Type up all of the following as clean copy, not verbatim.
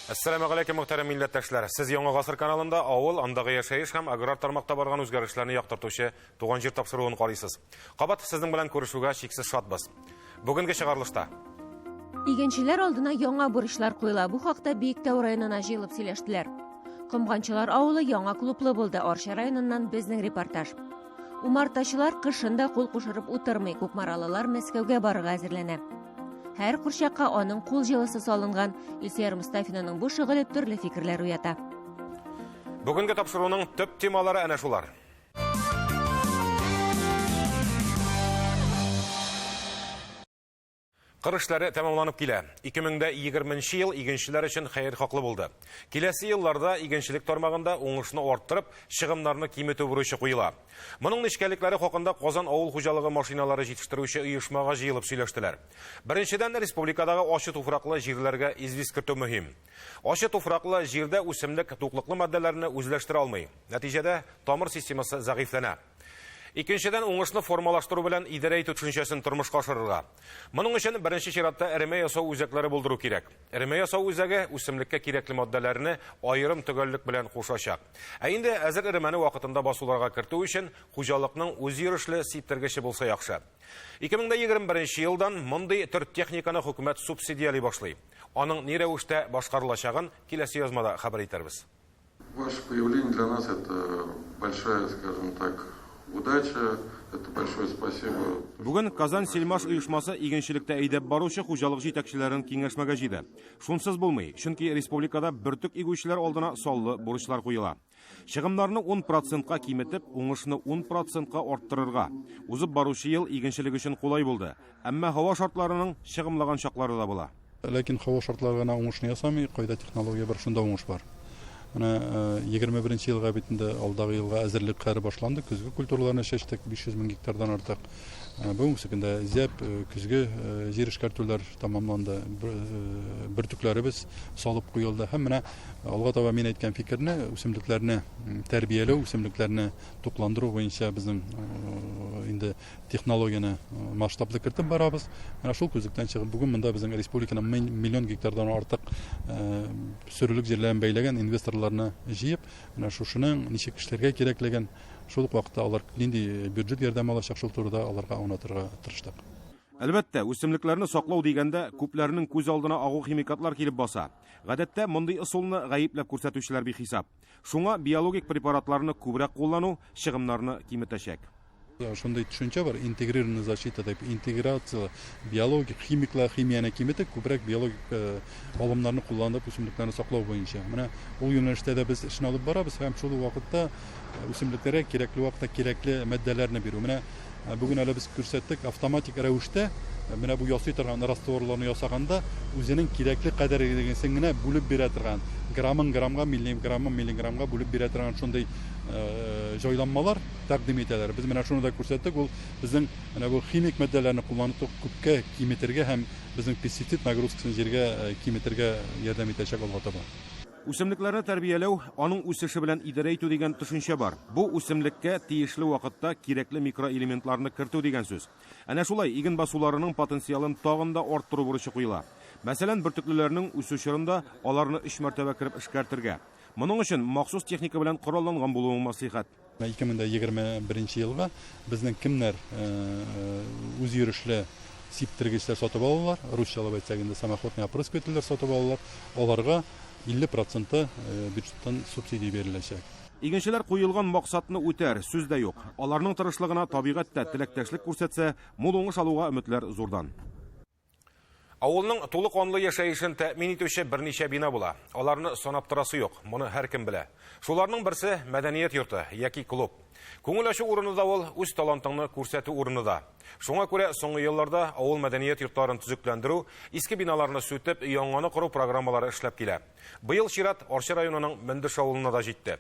Әссәламәгаләйкем, мөхтәрәм милләттәшләр. Сез Яңа гасыр каналында авыл, андагы яшәеш һәм аграр тармакта барган үзгәрешләрне яктыртучы Туган җир тапшыруын карыйсыз. Кабат сезнең белән күрешүгә чиксез шатбыз. Бүгенге чыгарылышта Игенчеләр алдына яңа бурычлар куела. Бу хакта Биектау районына җыелып сөйләштеләр. Комганчылар авылы яңа клублы булды. Арча районыннан безнең репортаж. Умартачылар кышын да кул кушырып утырмый. Кукмаралылар Мәскәүгә барырга әзерләнә. Һәр курчакка аның кул җылысы салынган. Илсөяр Мостафинаның бу шөгыле төрле фикерләр уята. Бүгенге тапшыруның төп темалары әнә шулар. Кыр эшләре тәмамланып килә. 2020 ел игенчеләр өчен хәер-хаклы булды. Киләсе елларда игенчелек тармагында уңышны арттырып, чыгымнарны киметү бурычы куела. Моның нечкәлекләре хакында Казан авыл хуҗалыгы машиналары җитештерүче оешмага җыелып сөйләштеләр. Беренчедән, республикадагы ачы туфраклы җирләргә известь кертү мөһим. Ачы туфраклы җирдә үсемлек туклыклы матдәләрне үзләштерә алмый. Нәтиҗәдә, тамыр системасы зәгыйфьләнә. Икенчедән, уңышны формалаштыру белән идарә итү төшенчәсен тормышка ашырырга. Моның өчен беренче чиратта эремә ясау үзәкләре булдыру кирәк. Эремә ясау үзәге үсемлеккә кирәкле матдәләрне аерым төгәллек белән кушачак. Ә инде әзер эремәне вакытында басуларга кертү өчен хуҗалыкның үзйөрешле сиптергече булса яхшы. 2021 елдан мондый төр техниканы хөкүмәт субсидияли башлый. Аның ни рәвештә башкарылачагын киләсе язмада хәбәр итәрбез. Ваше появление для нас это большая, скажем так, удача, это большое спасибо. Бүген Казан Сельмаш оешмасы игенчелектә әйдәп баручы хуҗалык җитәкчеләрен киңәшмәгә җыйды. Шунсыз булмый, чөнки республикада бөртек игүчеләр алдына саллы бурычлар куела. Чыгымнарны 10 процентка киметеп, уңышны 10 процентка арттырырга. Узып баручы ел игенчелек өчен кулай булды. Әмма һава шартларының чыгымлаган чаклары да була. Ләкин һава шартлары гына уңышны ясамый, кайда технология бар, шунда уңыш бар. Менә 21 нче елга бит инде алдагы елга әзерлек хәре башланды. Көзге культураларны чәчтек, 500 мең гектардан артык. Бүгенге көндә зәп, көзге җир эшкәртүләр тәмамланды. Бөртекләребез салып куелды. Һәм менә алга таба мин әйткән фикерне, үсемлекләрне тәрбияләү, үсемлекләрне тукландыру буенча безнең инде технологияне масштаблы кертеп барабыз. Менә шул күзлектән чыгып, бүген монда безнең республиканың миллион гектардан артык сөрүлек җирләрен бәйләгән инвесторларны җыеп, менә шушының ничек эшләргә кирәклеген, шул ук вакытта алар нинди бюджет ярдәме алачак, шул турыда аларга аңлатырга тырыштык. Әлбәттә, үсемлекләрне саклау дигәндә, күпләрнең күз алдына агу химикатлар килеп баса. Гадәттә, мондый ысулны гаепләп күрсәтүчеләр бихисап. Шуңа биологик препаратларны күбрәк куллану чыгымнарны киметәчәк. Шундый төшенчә бар, интегрированная защита дип, интеграция, биологик, химиклар, химияне киметеп, күбрәк биологик алымнарны кулланып, үсемлекләрне саклау буенча. Менә ул юнәлештә дә без эшне алып барабыз һәм шул ук вакытта үсемлекләргә кирәкле вакытта кирәкле матдәләрне бирү. Менә бүген әле без күрсәттек, автоматик рәвештә менә бу ясый торган растворларны ясаганда үзенең кирәкле кадәргесен генә бүлеп бирә торган, граммын граммга, миллиграммын миллиграммга бүлеп бирә торган шундый җайланмалар тәкъдим итәләр. Без менә шуны да күрсәттек, ул безнең менә бу химик матдәләрне куллануны күпкә киметергә һәм безнең пестицид нагрузкасын җиргә киметергә ярдәм итәчәк алга таба. Үсемлекләрне тәрбияләү, аның үсеше белән идарә итү дигән төшенчә бар. Бу үсемлеккә тиешле вакытта кирәкле микроэлементларны кертү дигән сүз. Әнә шулай иген басуларының потенциалын тагын да арттыру бурычы куела. Мәсәлән, бөртеклеләрнең үсү чорында аларны өч мәртәбә кереп эшкәртергә. Моның өчен махсус техника белән коралланган булуың мәслихәт. 2021 елга безнең кемнәр үзйөрешле сиптергечләр сатып алалар, русчалап әйтсәк инде самоходный опрыскивательләр сатып алалар, аларга 50 проценты бюджеттан субсидия биреләчәк. Игенчеләр куелган максатны үтәр, сүз дә юк. Аларның тырышлыгына табигать тә теләктәшлек күрсәтсә, мул уңыш алуга өметләр зурдан. Авылның тулы канлы яшәешен тәэмин итүче берничә бина була. Аларны санап торасы юк, моны һәркем белә. Шуларның берсе мәдәният йорты яки клуб. Күңел ачу урыны да ул, үз талантыңны күрсәтү урыны да. Шуңа күрә соңгы елларда авыл мәдәният йортларын төзекләндерү, иске биналарны сүтеп, яңаны кору программалары эшләп килә. Быел чират Арча районының Мөндеш авылына да җитте.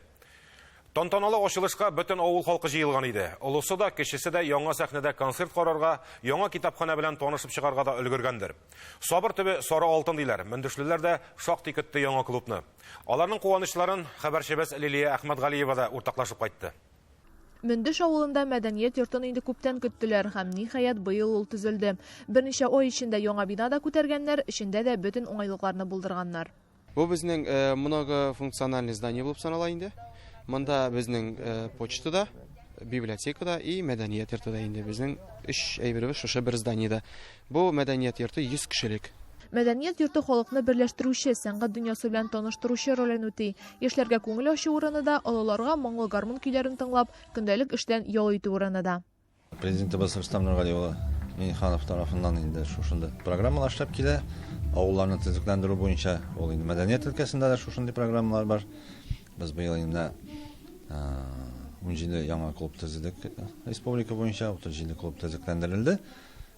Тантаналы ачылышка бөтен авыл халкы җыелган иде. Олысы да, кечесе дә яңа сәхнәдә концерт карарга, яңа китапханә белән танышып чыгарга да өлгергәндер. Сабыр төбе сары алтын диләр. Мөндешлеләр дә шактый көтте яңа клубны. Аларның куанычларын хәбәрчебез Лилия Әхмәтгалиева да уртаклашып кайтты. Мөндеш авылында мәдәният йортын инде күптән көттеләр һәм, ниһаять, быел ул төзелде. Берничә ай эчендә яңа бина да күтәргәннәр, эчендә дә бөтен уңайлыкларны булдырганнар. Бу безнең многофункциональный здание булып санала инде. Монда безнең почта да, библиотека да и мәдәният йорты да инде. Безнең өч әйберебез шушы бер зданиедә. Бу мәдәният йорты 100 кешелек. Мәдәният йорты халыкны берләштерүче, сәнгать дөньясы белән таныштыручы ролен үти. Яшьләргә күңел ачу урыны да, олыларга моңлы гармун көйләрен тыңлап, көндәлек эштән ял итү урыны да. Президентыбыз Рөстәм Нургали улы Миңнеханов тарафыннан инде шушындый программалар эшләп килә. Авылларны төзекләндерү буенча ул инде мәдәният өлкәсендә дә шушындый программалар бар. Без быел инде 17 яңа клуб төзедек республика буенча, 37 клуб төзекләндерелде.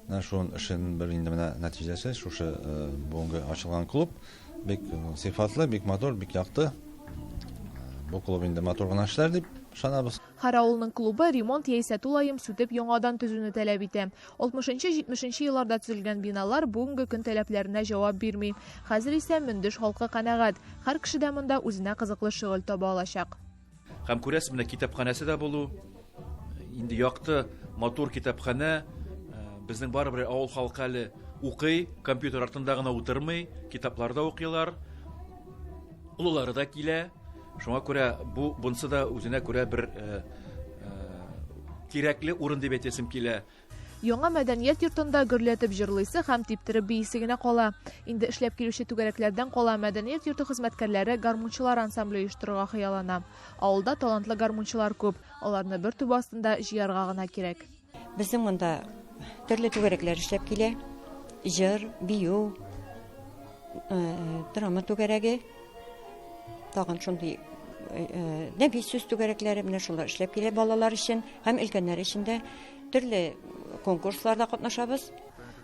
Менә шуның эшенең бер инде менә нәтиҗәсе шушы бүгенге ачылган клуб. Бик сыйфатлы, бик матур, бик якты. Бу клуб инде матур гына эшләр дип ышанабыз. Һәр авылның клубы ремонт яисә тулаем сүтеп яңадан төзүне таләп итә. 60-70 елларда төзелгән биналар бүгенге көн таләпләренә җавап бирми. Хәзер исә Мөндеш халкы канәгать. Һәр кеше дә монда үзенә кызыклы шөгыль таба алачак. Һәм күрәсез, менә китапханәсе дә булу, инде якты, матур китапханә. Безнең барыбер авыл халкы әле укый, компьютер артында гына утырмый, китаплар да укыйлар. Олылары да килә. Шуңа күрә бу бунсы да үзенә күрә бер кирәкле урын дип әйтәсем килә. Яңа мәдәният йортында гөрләтеп җырлыйсы һәм типтереп биисе генә кала. Инде эшләп килүче түгәрәкләрдән кала мәдәният йорты хезмәткәрләре гармунчылар ансамбле оештырырга хыяллана. Авылда талантлы гармунчылар күп, аларны бер түбә астында җыярга гына кирәк. Безнең монда төрле түгәрәкләр эшләп килә. Җыр, бию, драма түгәрәге, тагын шундый нәфис сүз түгәрәкләре, менә шулар эшләп килә балалар өчен һәм өлкәннәр өчен дә. Төрле конкурсларда катнашабыз.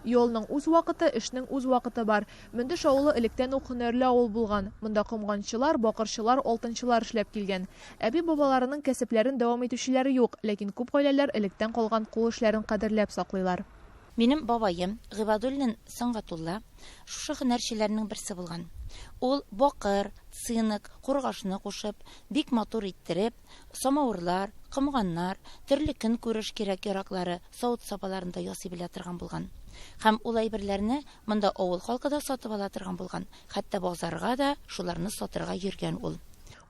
Юлның үз вакыты, эшнең үз вакыты бар. Мөндеш авылы электән үк һөнәрле авыл булган. Монда комганчылар, бакырчылар, алтынчылар эшләп килгән. Әби-бабаларының кәсепләрен дәвам итүчеләре юк, ләкин күп гаиләләр электән калган кул эшләрен кадерләп саклыйлар. Минем бабаем Гыйбадуллин Сөнгатулла шушы һөнәрчеләрнең берсе булган. Ул бакыр, цинк, кургашны кушып, бик матур иттереп, самавырлар, комганнар, төрле көнкүреш кирәк-яраклары, савыт-сапаларын да ясый белә торган булган. Һәм ул әйберләрне монда авыл халкы да сатып ала торган булган, хәтта базарга да шуларны сатырга йөргән ул.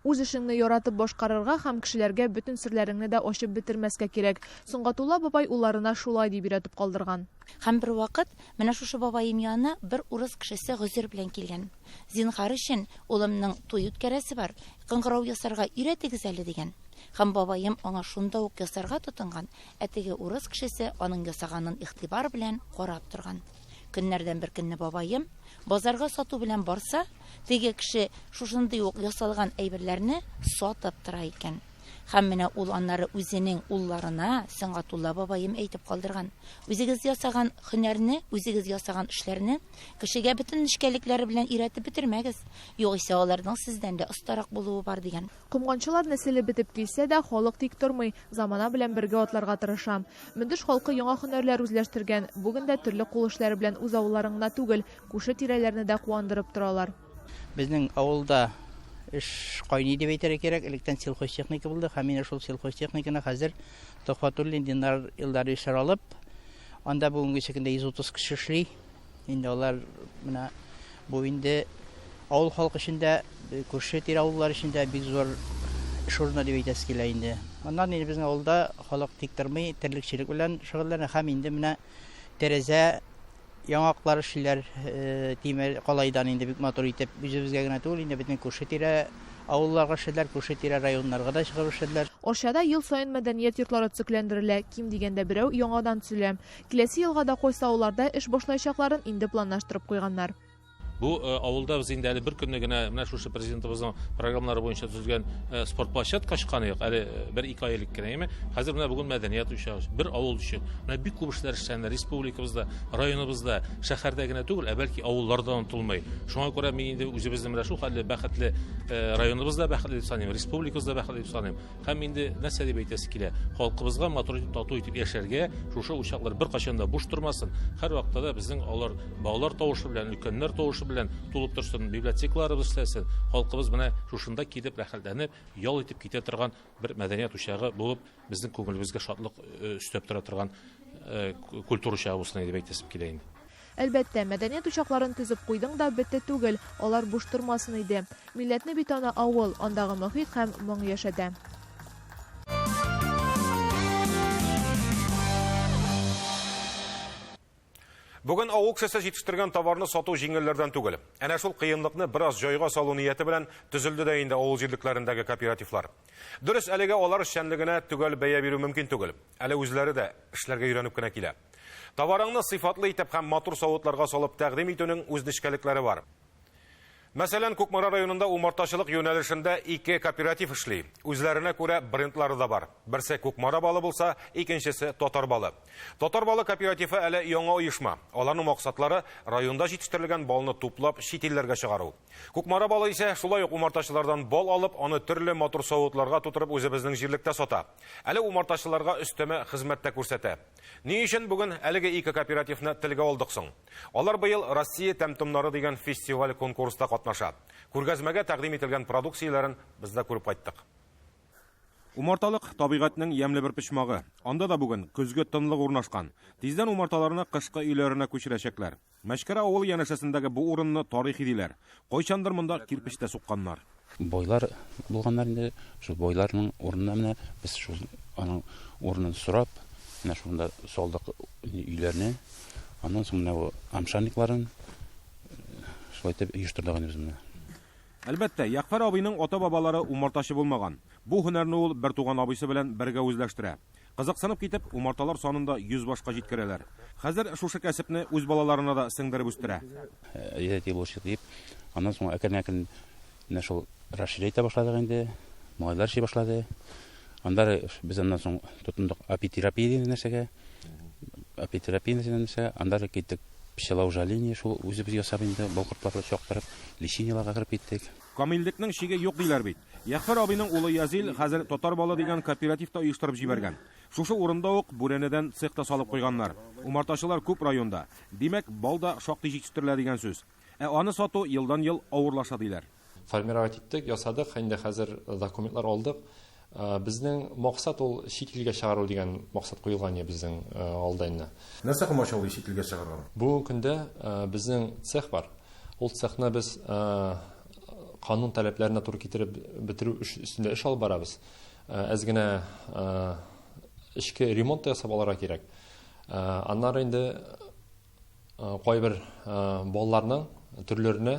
Үз эшеңне яратып башкарырга һәм кешеләргә бөтен серләреңне дә ачып бетермәскә кирәк. Сөнгатулла бабай улларына шулай дип өйрәтеп калдырган. Һәм бер вакыт менә шушы бабаем янына бер урыс кешесе гозер белән килгән. Зинһар өчен улымның туй үткәрәсе бар, кыңгырау ясарга өйрәтегез әле дигән. Һәм бабаем аңа шунда ук ясарга тотынган, ә теге урыс кешесе аның ясаганын игътибар белән карап торган. Көннәрдән бер көнне бабаем базарга сату белән барса, теге кеше шушындый ук ясалган әйберләрне сатып тора икән. Һәм менә ул аннары үзенең улларына Сөнгатулла бабаем әйтеп калдырган. Үзегез ясаган һөнәрне, үзегез ясаган эшләрне кешегә бөтен нечкәлекләре белән өйрәтеп бетермәгез. Югыйсә аларның сездән дә остарак булуы бар дигән. Комганчылар нәселе бетеп килсә дә, халык тик тормый, замана белән бергә атларга тырыша. Мөндеш халкы яңа һөнәрләр үзләштергән. Бүген дә төрле кул эшләре белән үз авылларын гына түгел, күрше тирәләрне дә куандырып торалар. Безнең авылда эш кайный дип әйтергә кирәк, электән сельхозтехника булды һәм менә шул сельхозтехниканы хәзер Төхвәтуллин Динар Илдарович алып, анда бүгенге көндә 130 кеше эшли. Инде алар менә бу инде авыл халкы өчен дә, күрше тирә авыллар өчен дә бик зур эш урыны дип әйтәсе килә инде. Аннан инде безнең авылда халык тик тормый, терлекчелек белән шөгыльләнә һәм инде менә тәрәзә яңаклар эшлиләр, тимер калайдан инде бик матур итеп, үзебезгә генә түгел, инде бөтен күрше тирә авылларга эшләделәр, күрше тирә районнарга да чыгып эшләделәр. Арчада ел саен мәдәният йортлары төзекләндерелә, ким дигәндә берәү яңадан төзелә. Киләсе елга да кайсы авылларда эш башлаячакларын инде планлаштырып куйганнар. Бу авылда без инде әле бер көнне генә менә шушы президентыбызның программалары буенча төзелгән спорт площадка ачкан идек, әле бер-ике ай элек кенә, әйме? Хәзер менә бүген мәдәният учагы, бер авыл өчен. Менә бик күп эшләр эшләнә республикабызда, районыбызда, шәһәрдә генә түгел, ә бәлки авылларда онытылмый. Шуңа күрә мин инде үзебезне менә шул хәтле бәхетле, районыбызда бәхетле дип саныйм, республикабызда бәхетле дип саныйм. Һәм инде нәрсә дип әйтәсе килә? Халкыбызга матур итеп, тату итеп яшәргә, шушы учаклар беркайчан да буш тормасын. Һәр вакытта да безнең алар балалар тавышы белән, өлкәннәр тавышы белән тулып торсын, библиотекаларыбыз эшләсен. Халкыбыз менә шушында килеп рәхәтләнеп, ял итеп китә торган бер мәдәният учагы булып, безнең күңелебезгә шатлык өстәп тора торган культура учагы булсын дип әйтәсем килә инде. Әлбәттә, мәдәният учакларын төзеп куйдың да, бетте түгел, алар буш тормасын иде. Милләтне бит аны авыл, андагы мохит һәм моң яшәтә. Бүген авыл кешесе җитештергән товарны сату җиңелләрдән түгел. Әнә шул кыенлыкны бераз җайга салу нияте белән төзелде дә инде авыл җирлекләрендәге кооперативлар. Дөрес, әлегә алар эшчәнлегенә төгәл бәя бирү мөмкин түгел. Әле үзләре дә эшләргә өйрәнеп кенә килә. Товарыңны сыйфатлы итеп һәм матур савытларга салып тәкъдим итүнең үз нечкәлекләре бар. Мәсәлән, Кукмара районында умартачылык юнәлешендә ике кооператив эшли. Үзләренә күрә брендлары да бар. Берсе Кукмара балы булса, икенчесе Татар балы. Татар балы кооперативы әле яңа оешма. Аларның максатлары районда җитештерелгән балны туплап чит илләргә чыгару. Кукмара балы исә шулай ук умартачылардан бал алып, аны төрле матур савытларга тутырып үзебезнең җирлектә сата. Әле умартачыларга өстәмә хезмәт тә күрсәтә. Ни өчен бүген әлеге ике кооперативны телгә алдык соң? Алар быел Россия тәм-томнары дигән фестиваль-конкурста катнаша. Күргәзмәгә тәкъдим ителгән продукцияләрен без дә күреп кайттык. Умарталык, табигатьнең ямьле бер почмагы. Анда да бүген көзге тынлык урнашкан. Тиздән умарталарны кышкы өйләренә күчерәчәкләр. Мәчкәрә авылы янәшәсендәге бу урынны тарихи диләр. Кайчандыр монда кирпеч тә сукканнар. Байлар булганнар инде, шул байларның урынына менә без шул аның урынын сорап, менә шунда салдык өйләрне. Аннан соң менә бу амшанникларын шулай итеп оештырдык инде без менә. Әлбәттә, Ягъфәр абыйның ата-бабалары умартачы булмаган. Бу һөнәрне ул бертуган абыйсы белән бергә үзләштерә. Кызыксынып китеп, умарталар санын да 100 башка җиткерәләр. Хәзер шушы кәсепне үз балаларына да сеңдереп үстерә. Әйдә булышыйк дип, аннан соң әкрен-әкрен менә шул расширять итә башладык инде, малайлар эшли башлады. Аннары без аннан соң тотындык апитерапия дигән нәрсәгә. Апитерапия дигән нәрсәгә. Аннары киттек пчелоужаление, шул үзебез ясап инде, бал кортлары чактырып, лечениеларга кереп киттек. Камиллекнең чиге юк диләр бит. Ягъфәр абыйның улы Язил хәзер Татар балы дигән кооператив та оештырып җибәргән. Шушы урында ук бүрәнәдән цех та салып куйганнар. Умартачылар күп районда. Димәк, бал да шактый җитештерелә дигән сүз. Ә аны сату елдан-ел авырлаша диләр. Формировать иттек, ясадык, инде хәзер документлар алдык. Безнең максат ул чит илгә чыгару дигән максат куелган иде безнең алда инде. Нәрсә комачаулый чит илгә чыгарырга? Бүгенге көндә безнең цех бар. Ул цехны без канун таләпләренә туры китереп бетерү өстендә эш алып барабыз. Әз генә эчке ремонт та ясап алырга кирәк. Аннары инде кайбер балаларның төрләренә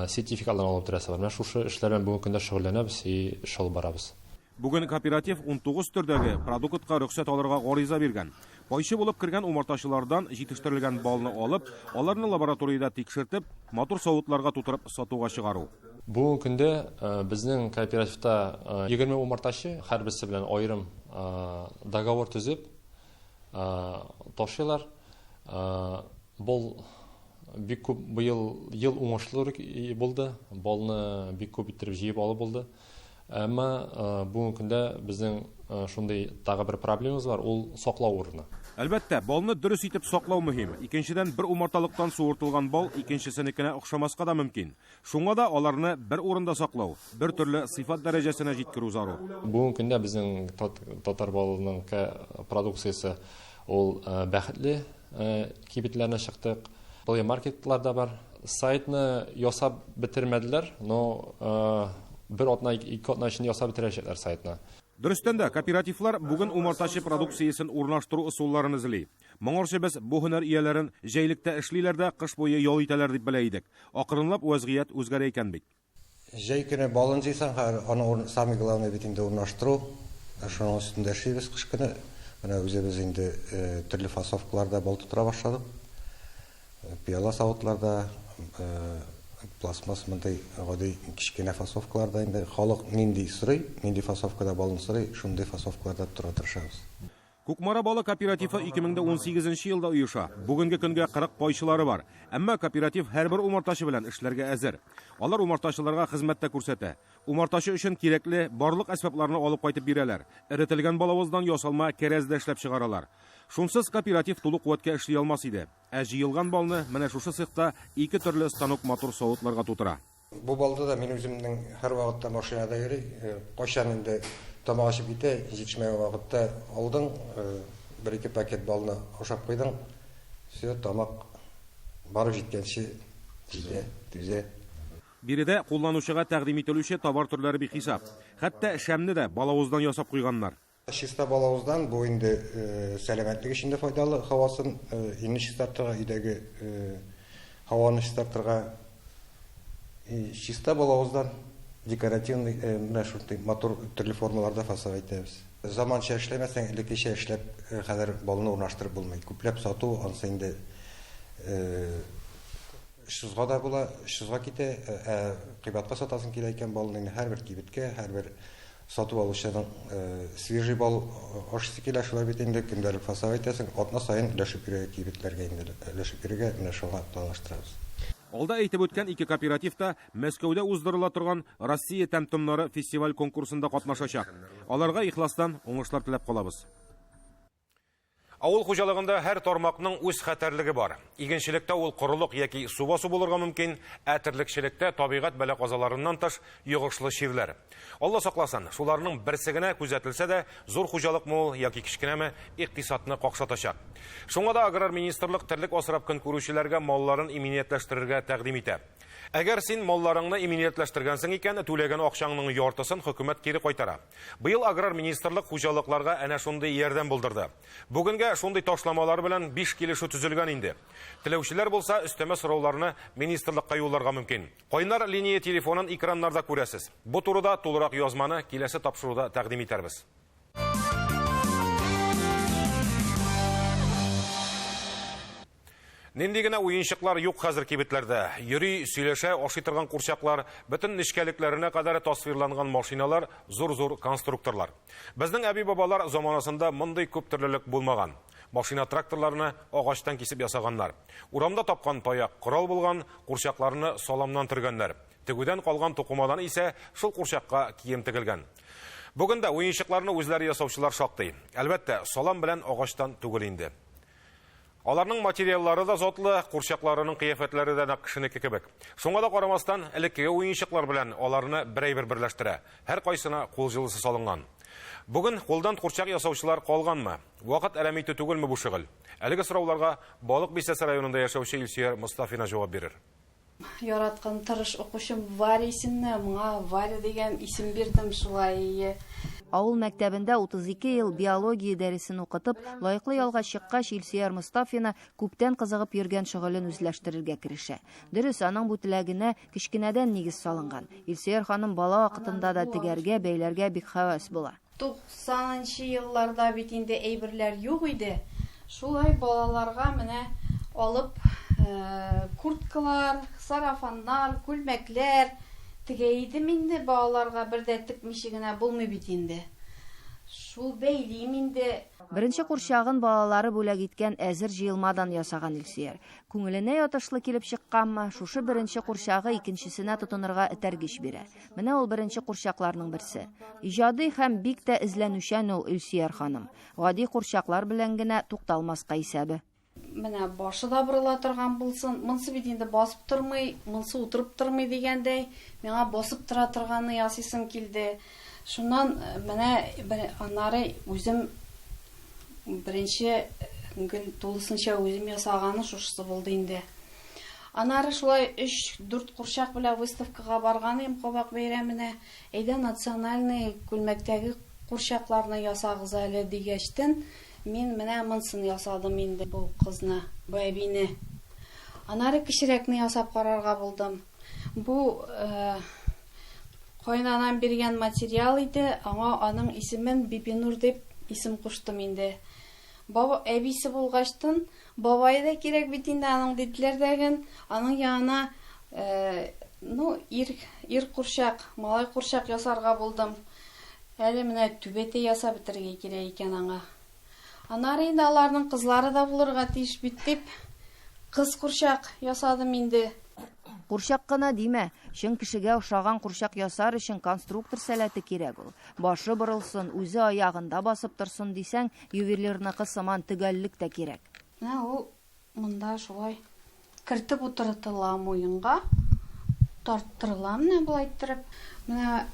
сертификатлар алып торасы бар. Менә шушы эшләр белән бүгенге көндә шөгыльләнәбез и эш алып барабыз. Бүген кооператив 19 төрдәге продуктка рөхсәт алырга гариза биргән. Пайчы булып кергән умартачылардан җитештерелгән балны алып, аларны лабораториядә тикшертеп, матур савытларга тутырып сатуга чыгару. Бүгенге көндә безнең кооперативта 20 умартачы, һәрберсе белән аерым договор төзеп ташыйлар. Бал бик күп быел ел уңышлы булды. Балны бик күп иттереп җыеп алып булды. Әмма бүгенге көндә безнең шундый тагы бер проблемабыз бар, ул саклау урыны. Әлбәттә, балны дөрес итеп саклау мөһим. Икенчедән, бер умарталыктан суыртылган бал икенчесенекенә охшамаска да мөмкин. Шуңа да аларны бер урында саклау, бер төрле сыйфат дәрәҗәсенә җиткерү зарур. Бүгенге көндә безнең татар балының продукциясе ул бәхетле кибетләренә чыктык. Плей маркетлар да бар. Сайтны ясап бетермәделәр, но бер атна, ике атна эчендә ясап бетерәчәкләр сайтны. Дөрестән дә, кооперативлар бүген умартачы продукциясен урнаштыру ысулларын эзли. Моңарчы без бу һөнәр ияләрен җәйлектә эшлиләр дә, кыш буе ял итәләр дип белә идек. Акрынлап вәзгыять үзгәрә икән бит. Җәй көне балын җыйсаң, хәзер аны самый главный бит инде урнаштыру. Шуның өстендә эшлибез кыш көне. Менә үзебез инде төрле фасовкаларда бал тутыра башладык. Пиала савытларда, пластмасс мондый гади кечкенә фасовкаларда инде халык нинди сорый, нинди фасовкада балын сорый, шундый фасовкаларда тотырга тырышабыз. Кукмара балы кооперативы 2018 елда оеша. Бүгенге көнгә 40 пайчылары бар. Әмма кооператив һәрбер умартачы белән эшләргә әзер. Алар умартачыларга хезмәт тә күрсәтә. Умартачы өчен кирәкле барлык әсбапларны алып кайтып бирәләр. Эретелгән балавыздан ясалма кәрәз дә эшләп чыгаралар. Шунсыз кооператив тулы куәткә эшли алмас иде. Ә җыелган балны менә шушы цехта ике төрле станок матур савытларга тутыра. Бу балда да мин үземнең һәр вакытта машинада йөри. Кайчан инде тамак ачып китә, җитешмәгән вакытта алдың, бер-ике пакет балны ашап куйдың, все, тамак Барып җиткәнче җитә, түзә. Биредә кулланучыга тәкъдим ителүче товар төрләре бихисап. Хәтта шәмне дә балавыздан ясап куйганнар. Чиста балавыздан бу инде сәламәтлек өчен дә файдалы, һавасын өйне чистартырга, өйдәге һаваны чистартырга. Чиста балавыздан декоративный менә шундый матур төрле формаларда фасовать итәбез. Заманча эшләмәсәң, элеккечә эшләп хәзер балны урнаштырып булмый. Күпләп сату ансы инде очсызга да була, очсызга китә, ә кыйбатка сатасың килә икән балны инде һәрбер кибеткә, һәрбер сатып алучының свежий бал ашыйсы килә, шулай бит инде көндәлек фасовать итәсең, атна саен өләшеп йөрергә кибетләргә инде өләшеп йөрергә, менә шуңа планлаштырабыз. Алда әйтеп үткән ике кооператив та Мәскәүдә уздырыла торган Россия тәм-томнары фестиваль-конкурсында катнашачак. Аларга ихластан уңышлар теләп калабыз. Авыл хуҗалыгында һәр тармакның үз хәтәрлеге бар. Игенчелектә ул корылык яки су басу булырга мөмкин, ә терлекчелектә табигать бәла-казаларыннан тыш йогышлы чирләр. Алла сакласын, шуларның берсе генә күзәтелсә дә, зур хуҗалыкмы ул яки кечкенәме, икътисадны какшатачак. Шуңа да аграр министрлык терлек асрап көн күрүчеләргә малларын иминиятләштерергә тәкъдим итә. Әгәр син малларыңны иминиятләштергәнсең икән, түләгән акчаңның яртысын хөкүмәт кире кайтара. Быел аграр министрлык хуҗалыкларга әнә шундый ярдәм булдырды. Бүгенгә шундый ташламалар белән 5 килешү төзелгән инде. Теләүчеләр булса, өстәмә сорауларны министрлыкка юлларга мөмкин. Кайнар линия телефонын экраннарда күрәсез. Бу турыда тулырак язманы киләсе тапшыруда тәкъдим итәрбез. Нинди генә уенчыклар юк хәзер кибетләрдә. Йөри, сөйләшә, ашый торган курчаклар, бөтен нечкәлекләренә кадәр тасвирланган машиналар, зур-зур конструкторлар. Безнең әби-бабалар заманасында мондый күп төрлелек булмаган. Машина-тракторларны агачтан кисеп ясаганнар. Урамда тапкан таяк корал булган, курчакларны саламнан төргәннәр. Тегүдән калган тукымадан исә шул курчакка кием тегелгән. Бүген дә уенчыкларны үзләре ясаучылар шактый. Әлбәттә, салам белән агачтан түгел инде. Аларның материаллары да затлы, курчакларының кыяфәтләре дә нәкъ кешенеке кебек. Шуңа да карамастан, элеккеге уенчыклар белән аларны бер әйбер берләштерә. Һәркайсына кул җылысы салынган. Бүген кулдан курчак ясаучылар калганмы? Вакыт әрәм итү түгелме бу шөгыль? Әлеге сорауларга Балык Бистәсе районында яшәүче Илсөяр Мостафина җавап бирер. Яраткан тырыш укучым Варя исемле, моңа Варя дигән исем бирдем шулай. Авыл мәктәбендә 32 ел биология дәресен укытып, лаеклы ялга чыккач, Илсөяр Мостафина күптән кызыгып йөргән шөгылен үзләштерергә керешә. Дөрес, аның бу теләгенә кечкенәдән нигез салынган. Илсөяр ханым бала вакытында да тегәргә, бәйләргә бик һәвәс була. Туксанынчы елларда бит инде әйберләр юк иде. Шулай балаларга менә алып курткалар, сарафаннар, күлмәкләр тегә идем инде балаларга, бер дә текмичә генә булмый бит инде. Шул бәйлим инде. Беренче курчагын балалары бүләк иткән әзер җыелмадан ясаган Илсөяр. Күңеленә ятышлы килеп чыкканмы, шушы беренче курчагы икенчесенә тотынырга этәргеч бирә. Менә ул беренче курчакларның берсе. Иҗади һәм бик тә эзләнүчән ул Илсөяр ханым. Гади курчаклар белән генә тукталмаска исәбе. Менә башы да борыла торган булсын. Монсы бит инде басып тормый, монсы утырып тормый дигәндәй, миңа басып тора торганны ясыйсым килде. Шуннан менә бер аннары үзем беренче гел тулысынча үзем ясаганы шушысы булды инде. Аннары шулай өч-дүрт курчак белән выставкага барган идем Кабак бәйрәменә. Әйдә, национальный күлмәктәге курчакларны ясагыз әле, дигәчтен, мин менә монсын ясадым инде, бу кызны, бу әбине. Аннары кечерәкне ясап карарга булдым. Бу кайнанам биргән материал иде, аңа аның исемен Бибинур дип исем куштым инде. Баба, әбисе булгачтын, бабае да кирәк бит инде аның, диделәр дәген, аның янына, ну, ир, ир курчак, малай курчак ясарга булдым. Әле менә түбәтәй ясап бетерергә кирәк икән аңа. Аннары инде аларның кызлары да булырга тиеш бит дип, кыз курчак ясадым инде. Курчак кына димә, чын кешегә охшаган курчак ясар өчен конструктор сәләте кирәк ул. Башы борылсын, үзе аягында басып торсын дисәң, ювелирныкы сыман төгәллек тә кирәк. Менә ул монда шулай кертеп утыртыла муенга, тарттырыла менә болай иттереп. Менә,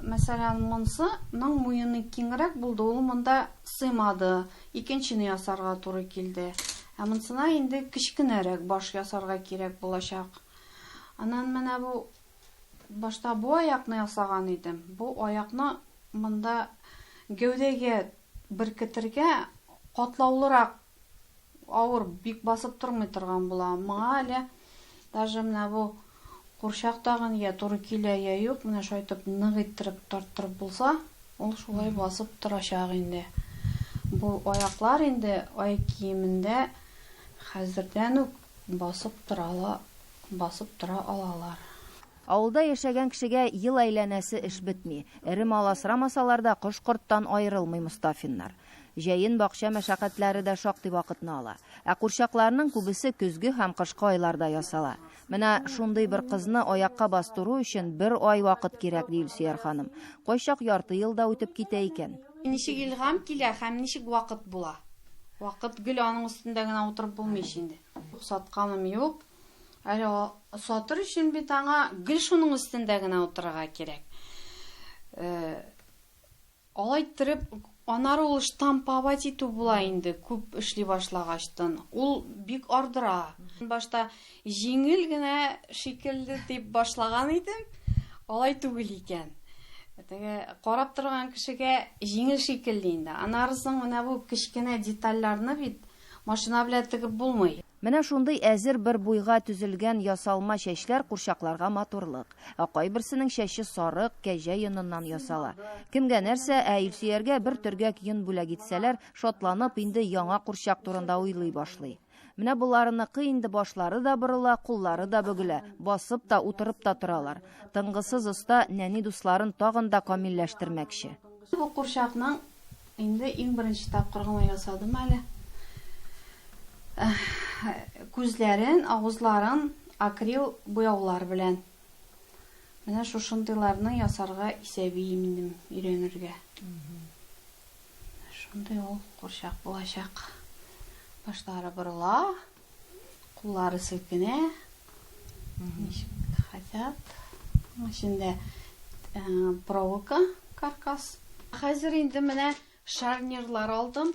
мәсәлән, монсы ның муены киңрәк булды, ул монда сыймады, икенчене ясарга туры килде. Ә монсына инде кечкенәрәк баш ясарга кирәк булачак. Аннан менә бу башта бу аякны ясаган идем. Бу аякны монда гәүдәгә беркетергә катлаулырак, авыр, бик басып тормый торган була. Моңа әле даже менә бу курчак тагын я туры килә, я юк. Менә шулай итеп нык иттереп тарттырып булса, ул шулай басып торачак инде. Бу аяклар инде ай киемендә хәзердән үк басып тора басып тора алалар. Авылда яшәгән кешегә ел әйләнәсе эш бетми. Эре мал асрамасалар да, кош-корттан аерылмый Мостафиннар. Җәен бакча мәшәкатьләре дә шактый вакытны ала. Ә курчакларның күбесе көзге һәм кышкы айларда ясала. Менә шундый бер кызны аякка бастыру өчен бер ай вакыт кирәк, ди Илсөяр ханым. Кайчак ярты ел да үтеп китә икән. Ничек илһам килә һәм ничек вакыт була? Вакыт гел аның өстендә генә утырып булмый ич инде. Сатканым юк. Әле сатыр өчен бит аңа гел шуның өстендә генә утырырга кирәк. Алай иттереп, аннары ул штамповать итү була инде, күп эшли башлагачтын. Ул бик ардыра. Башта җиңел генә шикелле дип башлаган идем, алай түгел икән. Теге карап торган кешегә җиңел шикелле инде. Аннары соң менә бу кечкенә детальләрне бит машина белән тегеп булмый. Менә шундый әзер бер буйга төзелгән ясалма чәчләр курчакларга матурлык. Ә кайберсенең чәче сарык, кәҗә йоныннан ясала. Кемгә нәрсә, ә Илсөяргә бер төргәк йон бүләк итсәләр, шатланып, инде яңа курчак турында уйлый башлый. Менә боларыныкы инде башлары да борыла, куллары да бөгелә, басып та, утырып та торалар. Тынгысыз оста нәни дусларын тагын да камилләштермәкче. Бу курчакның Инде иң беренче тапкыр гына ясадым әле. Күзләрен, авызларын акрил буяулар белән. Менә шушындыйларны ясарга исәбием инде өйрәнергә. Шундый ул курчак булачак. Башлары борыла, куллары селкенә. Ничек хотят. Эчендә проволока каркас. Хәзер инде менә шарнирлар алдым.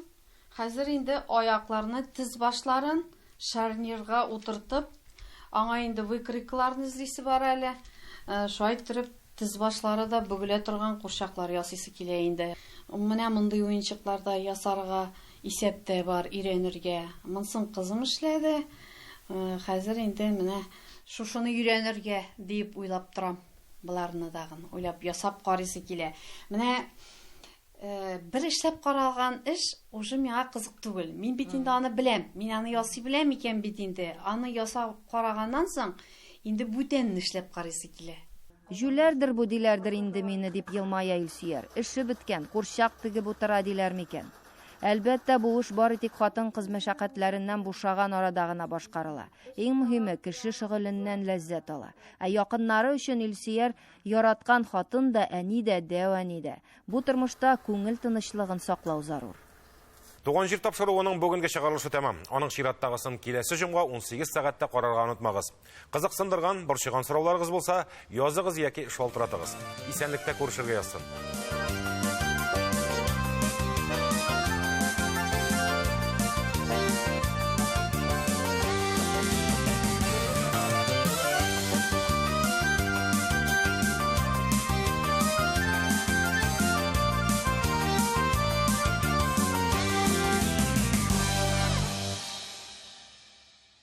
Хәзер инде аякларны, тез башларын шарнирга утыртып, аңа инде выкройкаларны эзлисе бар әле. Шулай иттереп тез башлары да бөгелә торган курчаклар ясыйсы килә инде. Менә мондый уенчыклар да ясарга исәптә бар, өйрәнергә. Монсын кызым эшләде. Хәзер инде менә шушыны өйрәнергә диеп уйлап торам. Боларны тагын уйлап ясап карыйсы килә. Менә бер эшләп каралган эш уже миңа кызык түгел. Мин бит инде аны беләм. Мин аны ясый беләм икән бит инде. Аны ясап караганнан соң инде бүтәнен эшләп карыйсы килә. Җүләрдер бу диләрдер инде мине, дип елмая Илсөяр. Эше беткән, курчак тегеп утыра диләр микән? Әлбәттә, бу эш бары тик хатын-кыз мәшәкатьләреннән бушаган арада гына башкарыла. Иң мөһиме, кеше шөгыленнән ләззәт ала. Ә якыннары өчен Илсөяр яраткан хатын да, әни дә, дәү әни дә. Бу тормышта күңел тынычлыгын саклау зарур. Туган җир тапшыруының бүгенге чыгарылышы тәмам. Аның чираттагысын киләсе җомга 18 сәгатьтә карарга онытмагыз. Кызыксындырган, борчыган сорауларыгыз булса, языгыз яки шалтыратыгыз. Исәнлектә күрешергә язсын.